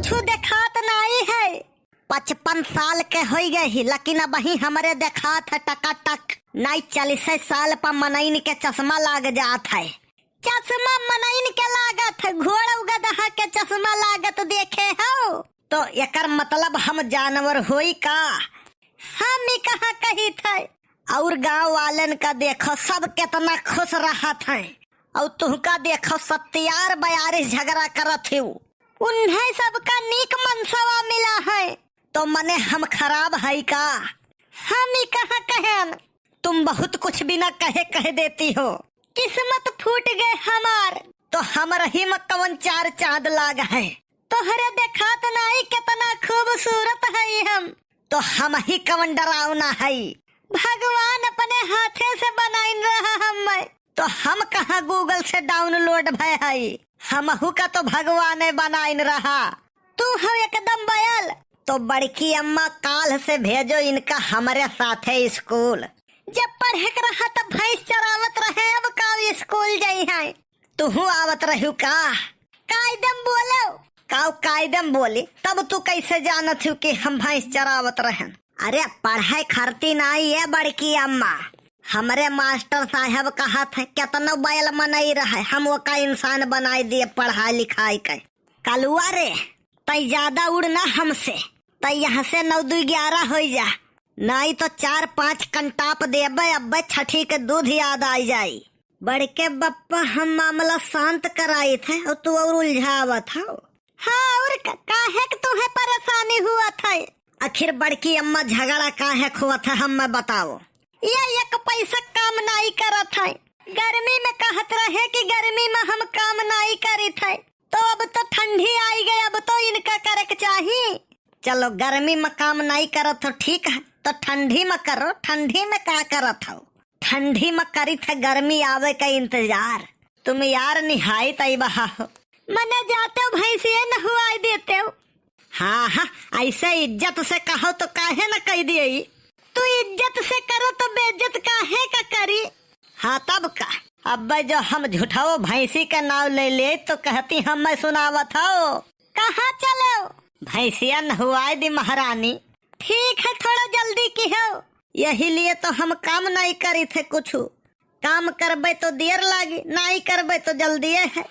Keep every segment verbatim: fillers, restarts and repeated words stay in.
कुछु देखात नाई है। पचपन साल के होई गए ही, लेकिन अबहीं हमरे देखात है टकाटक। नाई चालीसे साल पर मनइन के चश्मा लाग जात है। चश्मा मनइन के लागत है, घोड़ा गदहा के चश्मा लागत देखे हो? तो एकर मतलब हम जानवर होई का? हम ई कहाँ कहित है? और गांव वालन का देखो, सब केतना खुश रहत हैं। और तुहका देखो, सत्यार बयारिस झगड़ा करत हो। उन्हें सबका नीक मनसवा मिला है, तो मने हम खराब है का? हम ई कहाँ कहन? तुम बहुत कुछ बिना कहे कह देती हो। किस्मत फूट गए हमार। तो हमरही में कवन चार चांद लाग है? तोहरे देखात नाई केतना खूबसूरत हई हम। तो हमही कवन डरावना हई? भगवान अपने हाथे से बनाइन रहा हमें। तो हम कहाँ Google से download भय हई? हमहू का तो भगवाने बनाइन रहा। तू हो एकदम बयल। तो बड़की अम्मा काल से भेजो इनका हमरे साथे स्कूल। जब पढ़े के रहा तब भैंस चरावत रहे, अब का स्कूल जाई हैं? तुहू आवत रहू का? कायदम बोलो। काऊ कायदम बोली, तब तू कैसे जानत हू कि हम भैंस चरावत रहन? अरे पढ़ाई खरती नाई है बड़की अम्मा, हमरे मास्टर साहब कहत है, केतनो बैल मनई रहे, हम ओका इंसान बनाई दिए पढ़ाई लिखाई के। कलुआ रे, तई ज्यादा उड़ ना हमसे, तई यहाँ से नौ दुई ग्यारह होई जा, नाई तो चार पांच कंटाप देबे, अब्बे छठी के दूध याद आई जाई। बड़के बप्पा, हम मामला शांत कराइत है और तू और उलझावत हो। हाँ, और का, काहे के तुहे परेशानी हुआ था? आखिर बड़की अम्मा झगड़ा काहे खोवत है, हम मैं बताओ। ये एक पैसा काम नाई करत है। गर्मी में कहत रहे कि गर्मी में हम काम नाई करित है, तो अब तो ठंडी आई गई, अब तो इनका करे के चाही। चलो, गर्मी में काम नाई करत हो, ठीक है, तो ठंडी में करो। ठंडी में का करत हो? ठंडी में करित है गर्मी आवे का इंतजार। तुम यार निहायत आई बहा हो। मने जाते हो भैंसिए नहुआई देते हो। हाँ हाँ, ऐसे इज्जत से कहो तो काहे न कह दिए? तू इज्जत से करो तो बेइज्जत काहे का करी? हाँ तब का, अब जो हम झूठाओ भैंसी का नाव ले ले तो कहती हम मैं सुनावत हो। कहाँ चले हो? भैंसिया नहुआए दी महारानी। ठीक है, थोड़ा जल्दी की हो। यही लिए तो हम काम नहीं करी थे कुछ। काम करबे तो देर लागी, नहीं करबे तो जल्दिए है।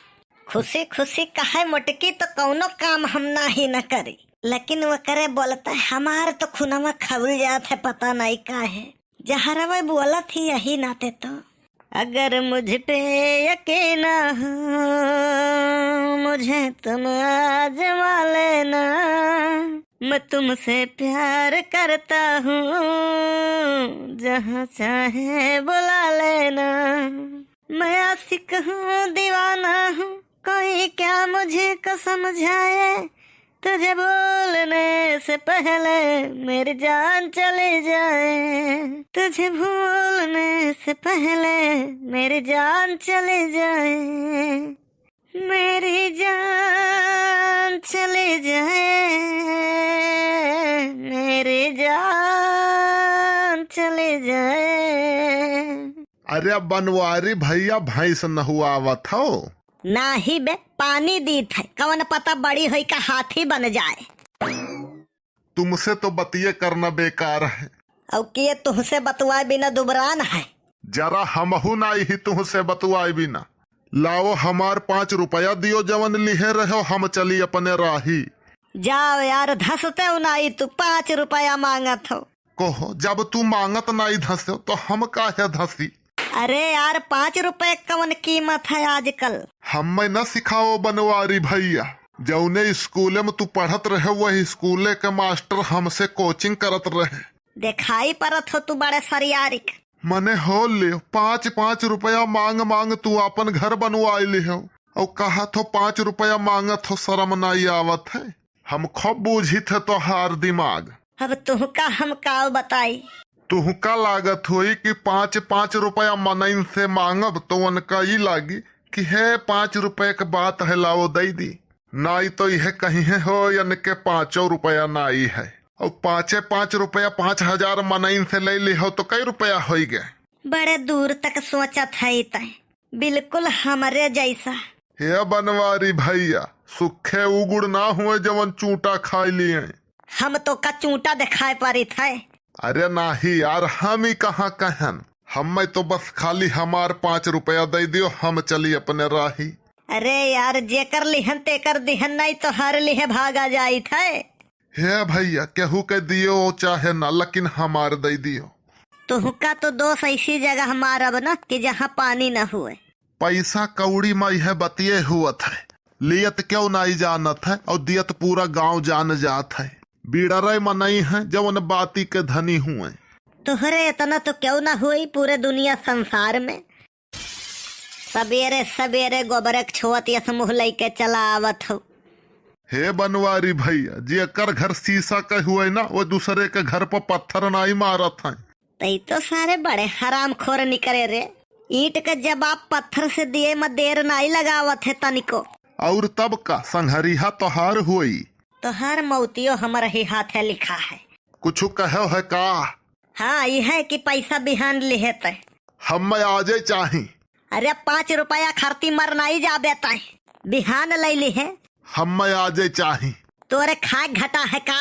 खुशी खुशी कहे मोटकी तो कौनो काम हम नाही न करी, लेकिन वो करे बोलता है, हमार तो खुनवा खौल जात है, पता नहीं काहे। जहरवा बोलत ही यही नाते तो। अगर मुझ पे यकीन हो, मुझे तुम आजमा लेना। मैं तुमसे प्यार करता हूँ, जहाँ चाहे बुला लेना। मैं आशिक हूँ, दीवाना हूँ, कोई क्या मुझको समझाए। तुझे भूलने से पहले मेरी जान चली जाए, तुझे भूलने से पहले मेरी जान चली जाए, मेरी जान चली जाए, मेरी जान चली जाए। अरे बनवारी भैया, भैंस नहुआवत हो? नाही बे, पानी दीत है, कवन पता बड़ी होई का हाथी बन जाए। तुमसे तो बतिये करना बेकार है। और के तुहसे बतुआए बिना दुबरान है? जरा हमहू नाई ही तुहसे बतुआए बिना। लाओ हमार पाँच रुपया दियो, जवन लिहे रहो, हम चली अपने राही। जाओ यार, धसते हो नाई तू, पाँच रुपया मांगत हो। कहो, जब तू मांगत नाई धसो, तो हम काहे धसी? अरे यार, पाँच रुपए कवन कीमत है आजकल? हमें न सिखाओ बनवारी भैया, जौने स्कूले में तू पढ़त रहे, वही स्कूले के मास्टर हमसे कोचिंग करत रहे। देखाई परत हो तू बड़े सरियारिक। मने हो ले, पाँच पाँच रुपया मांग मांग तू आपन घर बनवाई ले हो, और कहा थो पाँच रुपया मांगत हो, शर्म नाई आवत है? हम खूब बूझित है तोहार दिमाग। अब तुहका हम काव बताई? तुहका लागत होई कि पाँच पाँच रुपया मनइन से मांगब तो उनका ई लागी कि हे पाँच रुपये के बात है, लाओ दई दी। नाई तो यह कहीं है हो इनके पाँचों रुपया नाई है, और पाँचे पाँच रुपया पाँच हजार मनइन से ले ली हो तो कई रुपया होई गए? बड़े दूर तक सोचत है तय, बिल्कुल हमरे जैसा। हे बनवारी भैया, सुखे उ गुड़ ना हुए जवन चूटा खाइ लिहे। हम तोका चूटा देखाए परित है। अरे नाही यार, हम ही कहाँ कहन, हम्मे तो बस खाली हमार पाँच रुपया दइ दियो, हम चली अपने राही। अरे यार, जेकर लिहन तेकर दिहन, नाहीं तोहार लिहे भागा जाइत है। हे भैया, केहू के दियो चाहे ना, लेकिन हमार दइ दियो। तुहका तो दोष ऐसी जगह मारब न कि जहाँ पानी न हुए। पैसा कौड़ी मा इहे बतिये हुअत है, लियत केउ नाहीं जानत है और दियत पूरा गाँव जान जात है। बिड़रे मनई है जवन बाती के धनी हुए। तोहरे इतना तो केउ न हुई पूरे दुनिया संसार में। सबेरे सबेरे गोबरे के छोवत यस मुँह लइके चला आवत हो। हे बनवारी भैया, जेकर घर शीशा के हुए ना, वो दूसरे के घर पर पत्थर नाहीं मारत है। तई तो सारे बड़े हरामखोर निकरे रे। ईंट के जवाब पत्थर से दिए में देर नाहीं लगावत है तनिको। और तब का, संघरिया तोहार होई। तोहार मौतियो हमरे ही हाथे लिखा है। कुछ कहो है का? हाँ, ई है कि पैसा बिहान लिहे तय। हम्मे आजे चाही। अरे, पाँच रुपया खरती मर नाहीं जाबे तय, बिहान लइ लिहे। हम्मे आजे चाही। तोरे खाए घटा है का?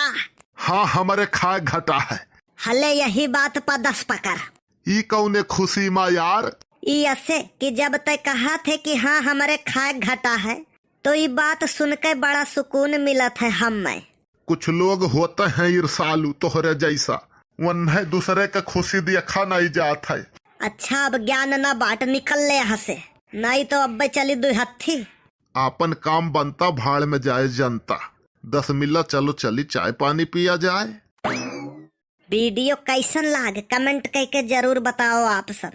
हाँ, हमरे खाए घटा है। हले यही बात पर दस पकड़। ई कौने खुशी मा यार? ई ऐसे कि जब तय कहा थे कि हाँ, हमरे खाए घटा है, तो ई बात सुन के बड़ा सुकून मिलत है हम्मे। कुछ लोग होते हैं ईर्षालु तोहरे जैसा, वन्हे दूसरे के खुशी देखा नाहीं जात है। अच्छा, अब ज्ञान ना बाट, निकल ले यहाँ से, नाहीं तो अब्बे चली दुई हत्थी। आपन काम बनता, भाड़ में जाए जनता। दस मिला, चलो चली चाय पानी पिया जाए। वीडियो कैसन लाग, comment कइके जरूर बताओ आप सब।